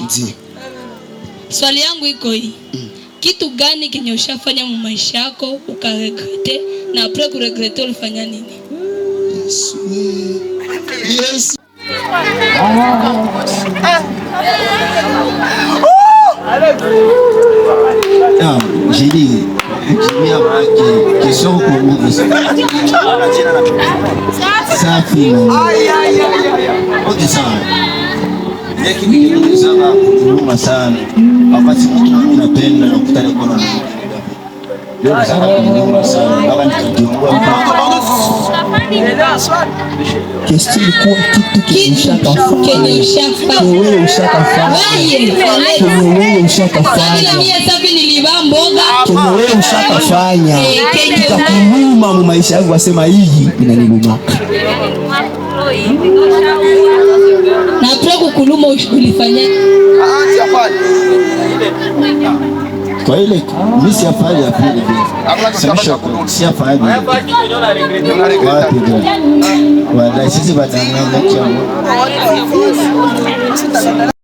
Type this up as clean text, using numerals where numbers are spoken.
Ndio. Swali yangu iko hii. Kitu gani kenye ushafanya mu maisha yako ukaregretter, na après kuregretter ulifanya nini? Yesu. Yesu. Ah, j'ai dit, j'ai mis question pour vous. Safi. Okay, sawa. Kitu kinachozama kuluma sana. Wakati mtu mimi napenda nakuta niko na ndio sana kuluma sana mpaka nikajiungua mpaka. Question ilikuwa kitu kenye ushakafanya. Kenye ushafanya. Kenye wewe ushakafanya. Wewe, Alex. Kenye wewe Sabila ushakafanya. mie safi nilivaa mboga. Kenye wewe ushakafanya. Eh, kenye Kitakuluma mu maisha yangu, wasema hii inaniluma. Na après kukuluma ulifanya? Kwa ile mimi siafali ya pili vile. Siafali. Wapi ndio? Wala sisi badanganya kiamu.